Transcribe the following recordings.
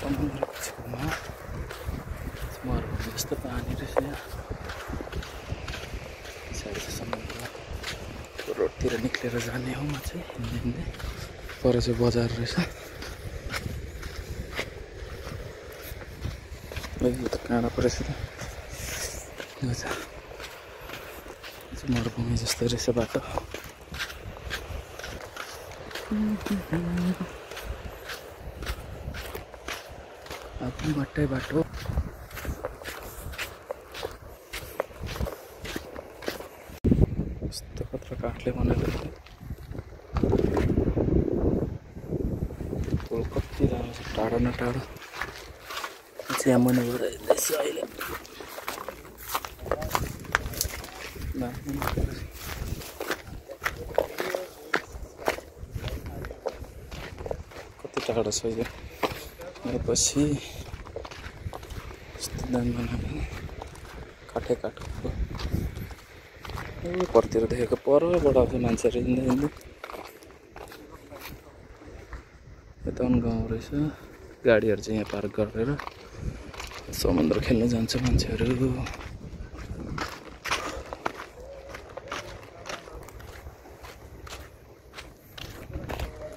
समुद्रको छेउमा मरुभूमि जस्तो पानी रहेछ यहाँ। सायद समुद्र रोडतिर निक्लेर जाने हो। म चाहिँ हिँड्दै हिँड्दै पर चाहिँ बजार रहेछ। यो त काँडा परेछ त। यो चाहिँ मरुभूमि जस्तो रहेछ बाटो। आफ्नो बाटै बाटो। कस्तो खतरा काठले बनाएको पुल कति राम्रो छ। टाढो न टाढो चिया मुनिबाट हिँड्दैछु अहिले। कति टाढो छ यो पछि यस्तो दाम बनाएको काठै काठको। परतिर देखेको परबाट आउँछ मान्छेहरू हिँड्दै हिँड्दै। यता पनि गाउँ रहेछ। गाडीहरू चाहिँ यहाँ पार्क गरेर समुद्र खेल्न जान्छ मान्छेहरू।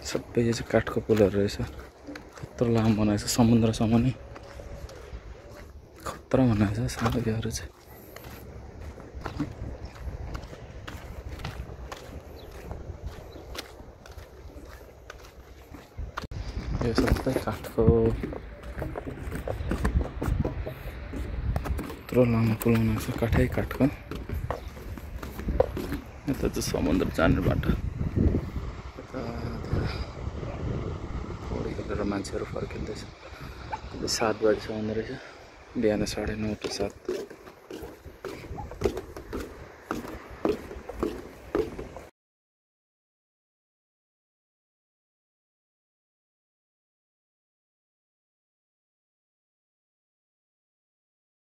सबै यो चाहिँ काठको पुलहरू रहेछ। त्यत्रो लामो बनाएको छ समुद्रसम्म नै। खतरा बनाएको छ सानो योहरू चाहिँ। यो सबै काठको यत्रो लामो पुल बनाएको छ काठै काठको। यता चाहिँ समुद्र जाने बाटो। पौडी खेलेर मान्छेहरू फर्किँदैछ। 7 बजीसम्म रहेछ। बिहान 9:30 to 7।